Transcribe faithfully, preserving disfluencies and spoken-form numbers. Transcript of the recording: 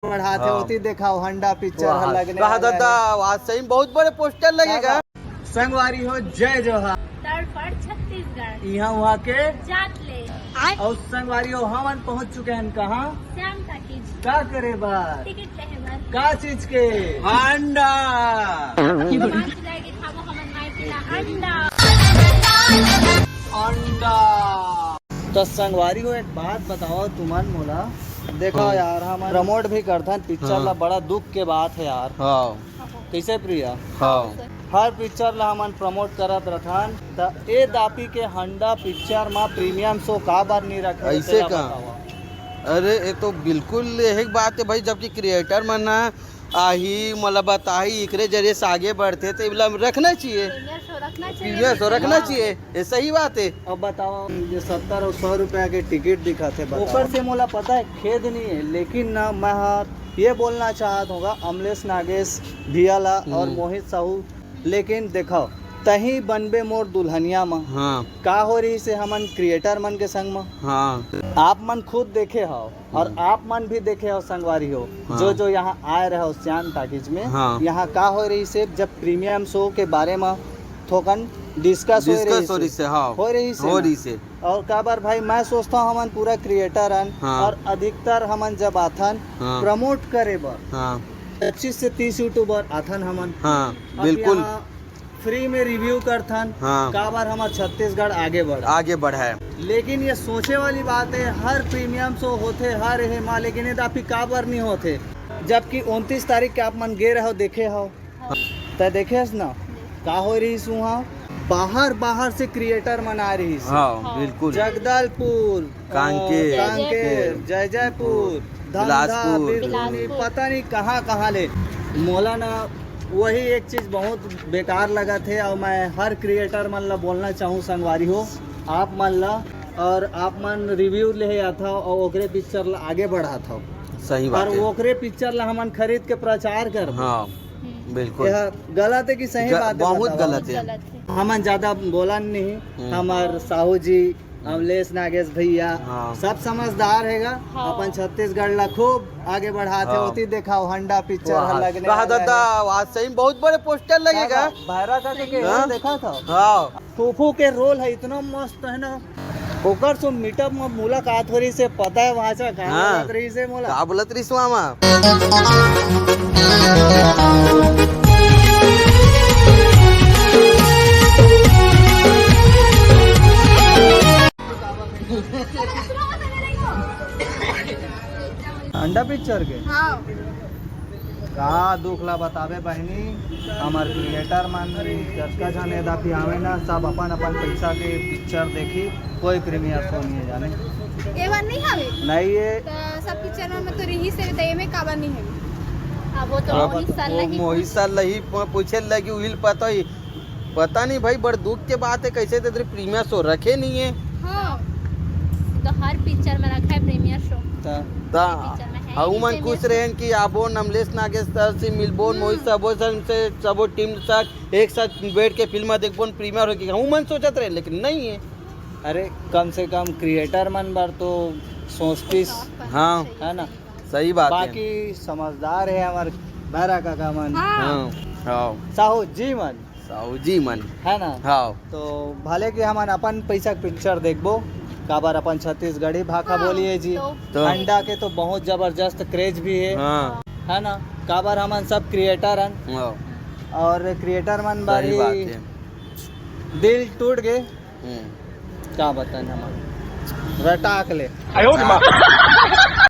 बढ़ाथे, हाँ। ओती देखाव, हंडा पिक्चर ह लगने वाला हे। आज सही में बहुत बड़े पोस्टर लगेगा। संगवारी हो, जय जोहार। तड़फड़ छत्तीसगढ़। इहाँ उहाँ के जात ले। अउ संगवारी हो, हमन पहुँच चुके हन कहाँ? श्याम टॉकीज। का करे बर? टिकट लेहे बर। का चीज के? हंडा। पाँच लागे खाबो हमन माई के ला अंडा। अंडा। त संगवारी हो, एक बात बताओ तुमन मोला, देखो हाँ। यार, हमन प्रमोट भी करथन पिक्चर हाँ। ला, बड़ा दुख के बात हे यार। हाँ। कइसे प्रिया? हाँ। हर पिक्चर ला हमन प्रमोट करत रथन, त ए दापी के हंडा पिक्चर मा प्रीमियम शो काबर नी रखे? अइसे तेला का? बतावा। अरे, ये तो बिल्कुल यही बात हे भाई, जबकि क्रिएटर मन ह आही, मोला बताही, एकरे जरिए से आगे बढ़थे, त एला रखना चाहिए। प्रीमियम शो रखना चाहिए। प्रीमियम शो रखना हाँ। चाहिए, ये सही बात हे। अब बताओ, ये सत्तर अउ सौ रुपया के टिकट दिखाथे, बताओ। ओकर से मोला पता हे, खेद नहीं हे, लेकिन ना, मैं हा ये बोलना चाहत हूँ अमलेश नागेश भैया ला और हम्म। मोहित साहू, लेकिन देखो, तही बनबे मोर दुल्हनिया मा। हाँ। का हो रही से हमन क्रिएटर मन के संग मा? हाँ। आप मन खुद देखे हो और हम्म। आप मन भी देखे हो संगवारी हो, हाँ। जो जो यहाँ आए रहे हो श्याम टॉकीज में, हाँ। यहाँ का हो रही से जब प्रीमियम शो के बारे में थोकन डिस्कस हो रही डिस्कस हो रही से, से, हाँ। हो रही से हो ना? रही से। और काबर भाई, मैं सोचता हूँ हमन पूरा क्रिएटर हन हाँ। और अधिकतर हमन जब आथन हाँ। प्रमोट करे बर हाँ। पच्चीस से तीस यूट्यूबर आथन हमन। हाँ, अब बिल्कुल। यहाँ फ्री में रिव्यू करथन, हाँ। काबर हमर छत्तीसगढ़ आगे बढ़े। आगे बढ़े। लेकिन ये सोचे वाली बात हे, हर प्रीमियम शो होथे, हर हे मा, लेकिन ये दापी काबर नहीं होथे? जबकि उनतीस तारीख के आप मन गे रहो, देखे हो, त देखेस ना, का हो रही सुहा, बाहर बाहर से क्रिएटर मन आ रही से। हाँ, हाँ। बिल्कुल। जगदलपुर, कांकेर। कांकेर, जयजयपुर, धमधा, बिलासपुर। बिलासपुर, पता नहीं कहाँ कहाँ ले। मोला ना वही एक चीज बहुत बेकार लगत हे, और मैं हर क्रिएटर मन ला बोलना चाहूँ संगवारी हो, आप मन ला, और आप मन रिव्यू ले आथव और ओकरे पिक्चर ला आगे बढ़ाथव। सही बात और हे। ओकरे पिक्चर ला हमन खरीद के प्रचार करबो। हाँ, हम्म। बिल्कुल। यह गलत हे कि सही ग-, बात हे, बहुत बताओ। गलत हे। गलत हे। हमन ज्यादा बोलन नहीं, हम्म। हमर साहू जी, हम्म। अमलेश नागेश भैया, हाँ। सब समझदार हेगा। हाँ। अपन छत्तीसगढ़ ला खूब आगे बढ़ाथे। हाँ। ओती देखाव, हंडा पिक्चर वाह। ह लगने वाह वाला दादा, हे। आज सही में बहुत बड़े पोस्टर लगेगा। भैरा का के हाँ। देखा था? हाँ। फूफू के रोल हे, इतना मस्त हे ना। ओकर से मीटअप में मुलाकात हो रही से, पता हे वहाँ से का हाँ। बोलत रही से मोला। का बोलत रही से मामा? अंडा पिक्चर के? हाँ। का दुख ला बताबे बहिनी, हमर क्रिएटर मन जतका झन एदा भी आवे ना, सब अपन अपन पैसा के पिक्चर देखी, कोई प्रीमियर शो नहीं हे जाने। ए बार नहीं हवे? नहीं हे। त सब पिक्चर मन में तो रिहिस हे, त एमे काबर नहीं हवे? अब वो तो अब मोहित सर वो लही मोहित सर लही प-, पूछे लगी, उहिल पता ही। पता नहीं भाई, बड़ दुख के बात हे, कैसे ते प्रीमियर शो रखे नहीं हे। हाँ, तो हर पिक्चर में रखा हे प्रीमियर शो। ता। ता, पिक्चर में हे अउ नहीं मन प्रीमियर खुश शो। रहेन कि आबो अमलेश नागेश सर से मिलबो, हम्म। मोहित सबो सर से, सबो टीम सर एक साथ बैठ के फिल्म देखबो, प्रीमियर हो के, अउ मन सोचत रहेन, लेकिन नहीं हे। अरे, कम से कम क्रिएटर मन बर तो सोचतीस, हाँ। हे ना? सही बात हे। बाकी समझदार हे हमर भैरा काका मन। हाँ। हाँ, हाँ। साहू जी मन। साहू जी मन। हे ना? हाँ। तो भले कि हमन अपन पैसा के पिक्चर देखबो, काबर अपन छत्तीसगढ़ी भाखा हाँ, बोली हे जी। तो तो हंडा के तो बहुत जबरदस्त क्रेज भी हे। हाँ। हे ना? काबर हमन सब क्रिएटर हन। हाँ। और क्रिएटर मन सही बारी बात हे। दिल टूट गे। हम्म। का बताएं हमन? रटाक ले। आयो रे माँ।